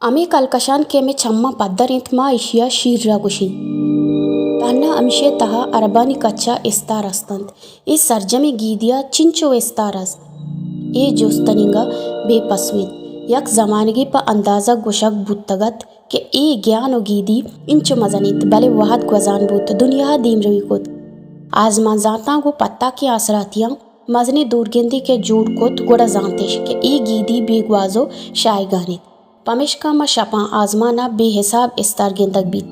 ہمے کلکشان کہ مئے چماں پدر انت، ما ایشی ءَ شیررہ گوشیں۔ تہنا ہمیشی ءِ تہا اربانی کچ ءَ استار است انت۔ اے سرجمیں گیدی ءَ چنچو استار است؟ اے جست تنیگا بے پسو انت۔ یک زمانگے پہ اندازہ گوشگ بوتگ ات کہ اے گیان ءُ گیدی انچو مزن انت، بلے وہد گوزان بوت، دنیا ءَ دیمروی کت۔ آزمان زانتاں گوں پتاکیں آسراتیاں مزنیں دورگندے کہ جوڑ کت، گڑا زانت اش کہ اے گیدی بے گواز ءُ شاہگان انت۔ پمیشکا ما شپاں آزمان ءَ بے حساب استار گندگ بیت۔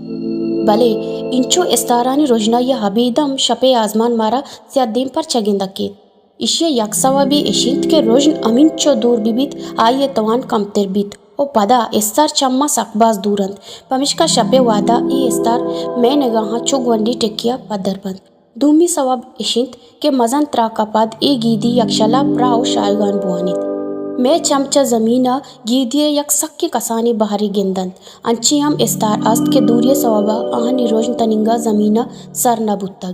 بلے انچو استارانی رژنائی ءَ ابید ہم شپ ءِ آزمان مارا سیاہ دیم پرچا گندگ کیت؟ ایشی ءِ یک سوبے اش انت کہ رژن ہمینچو دور بہ بیت، آئی ءِ توان کمتر بیت ءُ پدا استار چماں سک باز دور انت، پمیشکا شپ ءِ وہدا اے استار مئے نگاہاں چو گونڈیں ٹکی ءَ پدر بنت۔ دومی سوب اش انت کہ مزن تراک ءَ پد اے گیدی یکشلا پراہ ءُ شاہگان بوان انت۔ مئے چم چہ زمین ءَ گیدی ءِ یک سکیں کسانیں بہرے گند انت۔ انچیں ہم استار است کہ دوری ءِ سوب ءَ آہانی رژن تنیگا زمین ءَ سر نہ بوتگ۔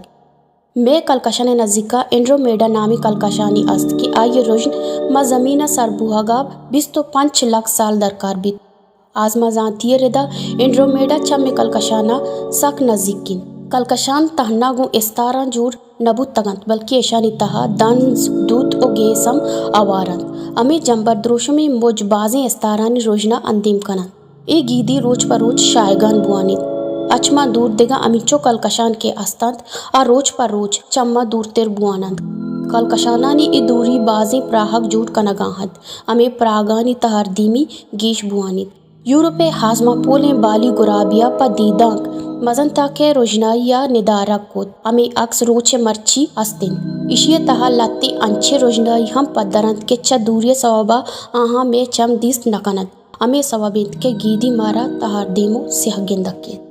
مئے کلکشان ءِ نزیک ءَ اینڈرومیڈا نامیں کلکشانے است کہ آئی ءِ رژن ماں زمین ءَ سر بوہگ ءَ بیست ءُ پنچ لکھ سال درکار بیت۔ آزمانزانتی ءِ ردا اینڈرومیڈا چہ مئے کلکشان ءَ سک نزیک انت۔ کلکشان تہنا گوں استاراں جوڑ نہ بوتگ انت، بلکیں اشانی تہا دنز، دوت ءُ گیس ہم ہوار انت۔ ہمے جمبر دروشمیں مج بازیں استارانی رژن ءَ اندیم کن انت۔ اے گیدی روچ پہ روچ شاہگان بوان انت۔ اچ ماں دور دگہ ہمینچو کلکشان کہ است انت، آ روچ پہ روچ چہ ما دورتر بوان انت۔ کلکشانانی اے دوری بازیں پراہگ جوڑ کنگ ءَ انت۔ ہمے پراہگانی تہاردیمی گیش بوان انت۔ یورپ ءِ آزمانپولیں بالی گرابی ءَ پہ دیدانک مزن تاکہ رژنائی ءَ ندارگ کت۔ ہمے عکس روچ ءِ مرچی است انت۔ ایشی ءِ تہا لہتے انچیں رژنائی ہم پدر انت کہ چہ دوری ءِ سوب ءَ آہاں مئے چم دیست نہ کن انت۔ ہمے سوب انت کہ گیدی مارا تہاردیم ءُ سیاہ گندگ کیت۔